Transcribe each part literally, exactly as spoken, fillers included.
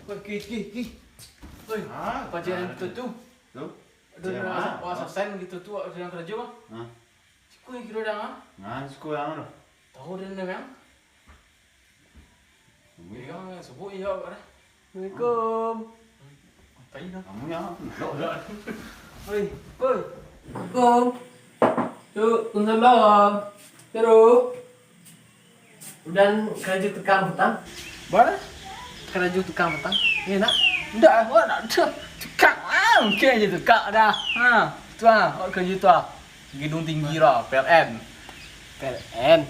Woi, Ki, Ki, Ki. Woi, ah, pajaran tu tu. Tu? Ada orang, wah, sasan gitu tu, ada orang kerja, ah. Hah? Siko yang kira dah, ah. Nah, siko yang mana? Tahu dia nama yang? Yang sebut iya, Pak, dah. Assalamualaikum. Kamu yang apa? Oi, oi. Assalamualaikum. Tu, salam. Terus. Udah karajo tukang patang? Bara? Karajo tukang patang. Iya, nak? Ndak, awak nak tu. Tukang, ah, mungkin aja tukang dah. Ha, tu ah, awak karajo tu ah. Gedung tinggi lah, P L N. P L N?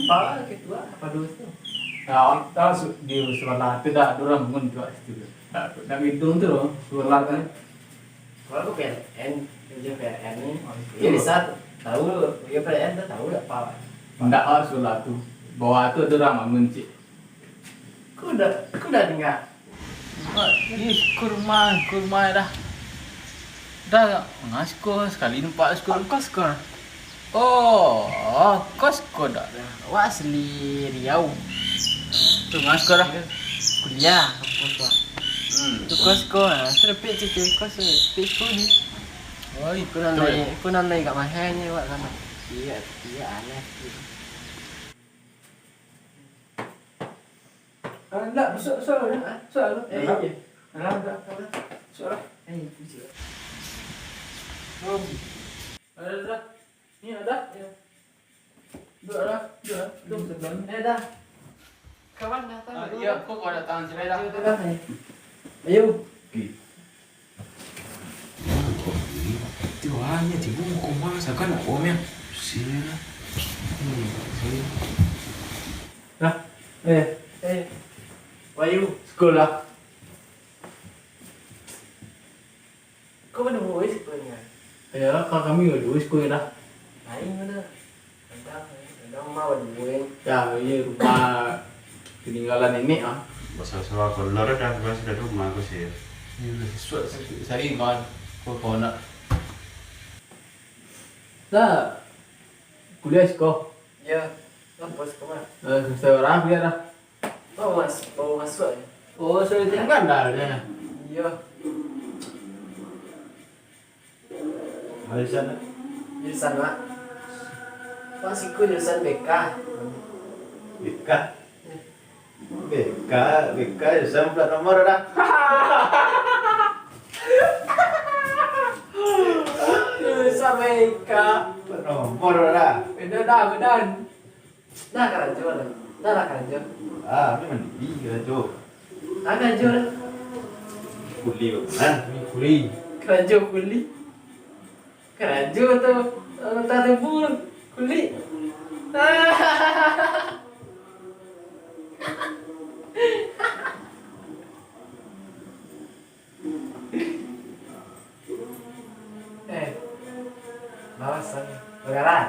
Apa ketua? Apa dosa? Ya, tahu su-, di sebelah tu dah ada orang bangun juga situ. Nak, nak gedung tu loh, sebelah tu. Kalau aku P L N, kerja P L N ni. Oh, itu. Dia bisa tahu, ya P L N tu tahu tak apa? Ndak, ah, sebelah tu. Bawah tu ada orang bangun, cik. Kau dah, kau dah dengar? Ih, kurma, kurma dah. Dah, ngaskor sekali nampak skor. Kau skor? Oh, kos ko dak dah. Awak asli Riau. Tu mas ko dah. Kuliah kampus ko. Hmm. Tu kos ko, ah, terapik tu, tu kos, eh, pik ko ni. Oi, ko nan lain, ko nan lain agak mahal ni awak kan. Iya, iya, aneh. Ah, ndak, masuk, masuk lah, masuk lah. Eh, iya. Alah, dah, dah. Masuk lah. Eh, masuk lah. Ada, dah. Ni ada. Ya. Duduk lah, duduk lah. Duduk sebelah ni. Eh, dah. Kawan datang. Ah, iya, kok kau datang, cerai dah. Dah, dah, eh. Ayo. Okey. Tiwanya tibo muko mas, akan nak komen. Sini lah. Hmm, sini. Dah. Eh. Eh. Wayu. Sekolah. Kau mana buat sekolah ni? Ya, kami dulu sekolah dah. Lain mana? Kadang, kadang rumah baduo. Ya, iya, rumah peninggalan nenek ah. Basa-basa kolor dah, bukan sudah rumah aku sih. Iya, sesuai, saya kan, kau, kau nak. Dah, kuliah siko? Ya, lah, bos kau mah. Eh, semester berapa kuliah dah? Baru mas-, baru masuk je. Oh, sudah tinggal dah, dah. Iya. Jurusan apa? Jurusan apa? Pak, siku jurusan B K. B K? B K, B K jurusan plat nomor dah. Jurusan B K. Plat nomor dah. Beda dah, beda. Dah karajo lah. Dah lah karajo. Ah, kami mandiri karajo. Ah, karajo lah. Kuli, Bang. Kuli. Karajo kuli. Karajo tu, eh, tak tebur. Kuli. Eh, bawasan. Bagaran.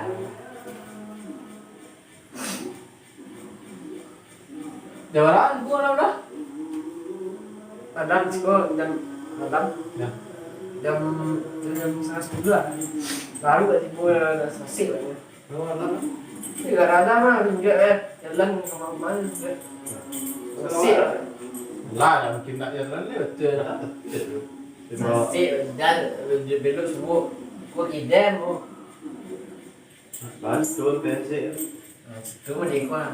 Jam bara gua lah udah? Padam siko jam, padam. Ya. Jam, jam setengah sepuluh lah. Baru dah tibo, dah selesai lah. Ini kadang-kadang lah, tunjuk, eh, jalan kemana-mana, tunjuk. Sasik. Lah, dah mungkin nak jalan ni, betul dah. Sasik, dan belok subuh. Kau kidam, oh. Bantul, pensik. Nah, situ dia, kau.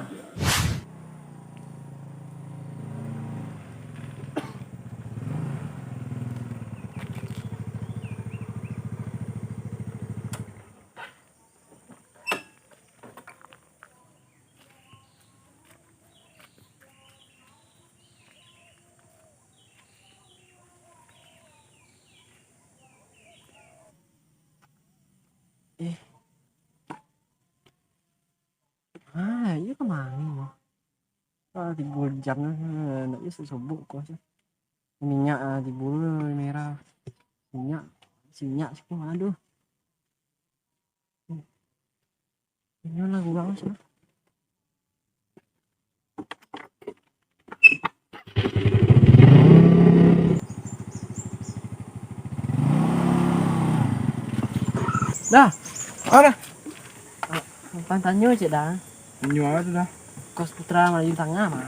Eh. Ah, iyo ka mari. Ah, tigo jam lah. Nak iyo sobok ko. Minyak ah, tibo merah. Minyak, minyak siko, aduh. Inyo lah urang sih. Dah. Ah, dah. Pan tanyo cek dah. Tanyo apo tu dah? Kos Putra Melayu Tangah mah.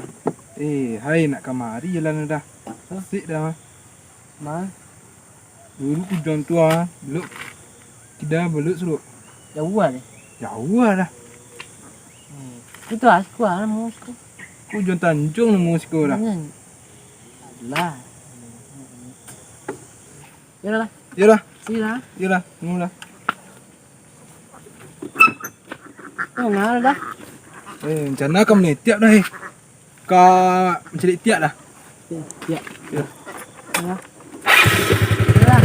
Eh, hai nak kamari jalan tu dah. Asik dah, mah. Mah. Dulu ujan tu, ah, belok kida belok suruk. Jauah deh. Jauah dah. Hmm. Itu ah, siko ah, namo siko. Ujan Tanjung namo siko dah. Hmm. Alah. Yolah lah. Yolah. Sini lah. Yolah, nunggu lah. Oh, ngal dah. Eh, rencana ka manitiak dah, eh. Ka mancaliak tiak dah. Tiak, tiak. Yo. Yo. Yo lah.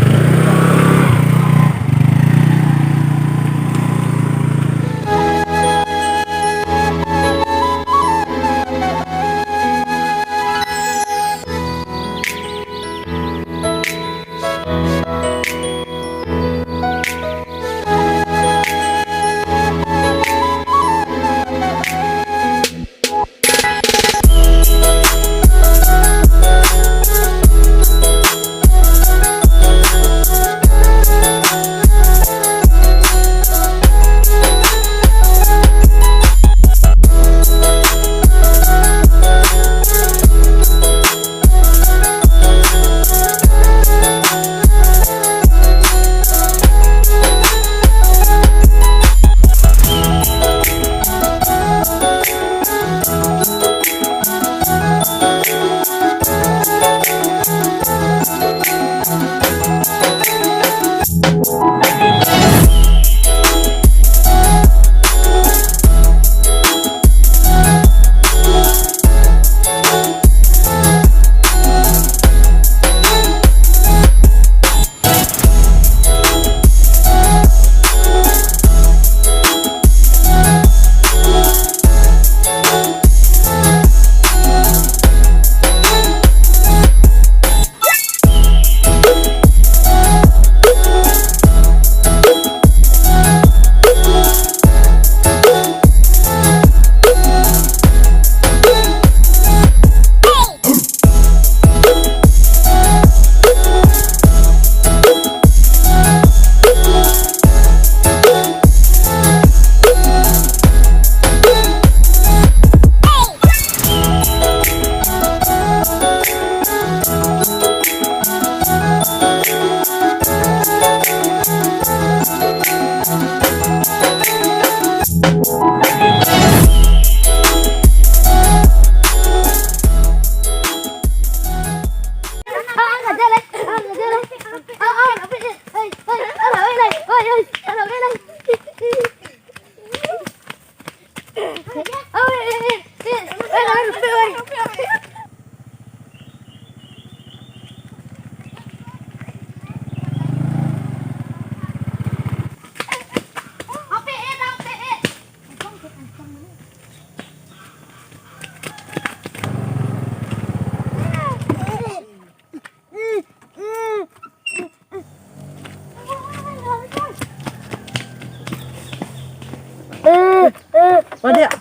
Wadiak.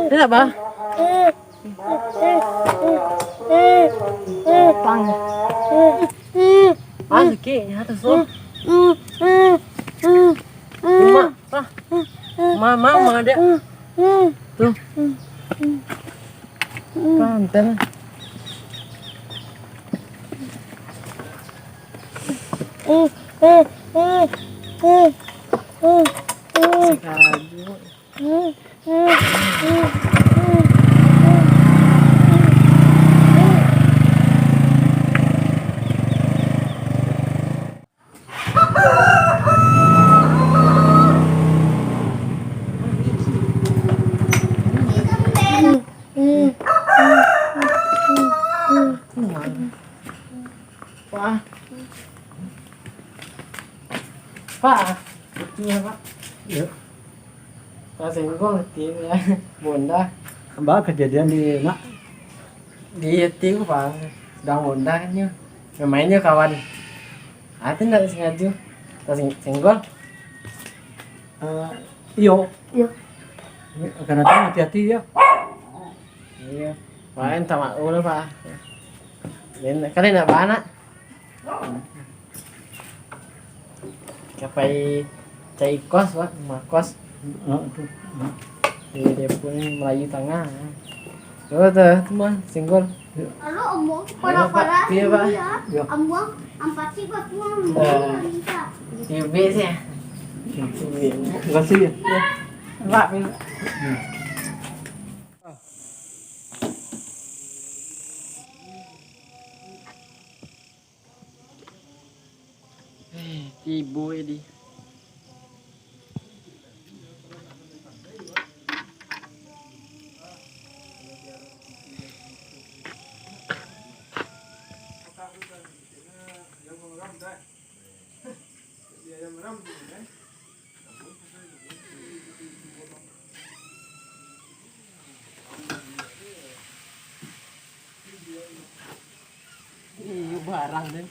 Dia nak apa? Pang. Ah, sakit. Ya, atas tu. Mak, pa. Ma, ma, ma, dek. Tu. Pantai lah. Sakali. Pak. Pak. Iya, Pak. Iya. Pak, senggol hati ya. Bonda. Apa kejadian di nak? Di hati ku, Pak. Sedang bonda kan, yo. Main-main jo kawan. Ati ndak sengajo. Pas sing-, senggol. Eh, iyo. Iyo. Akan datang hati-hati yo. Iyo. Main sama ulo, Pak. Kalian ndak bana. Kapai cari kos, Pak, rumah kos. Ah, tu. Di Depok ni Melayu Tangah. Tu, tu, tu mah, senggol. Kalau omong parah-parah, Pak. Iya, Pak. Iya. Iya. Ambuang ampati batuang. Eh. Bisa. Ibis ya. Terima kasih ya. Pak, minta. Eh, tibo ya di. Iyo, barang den.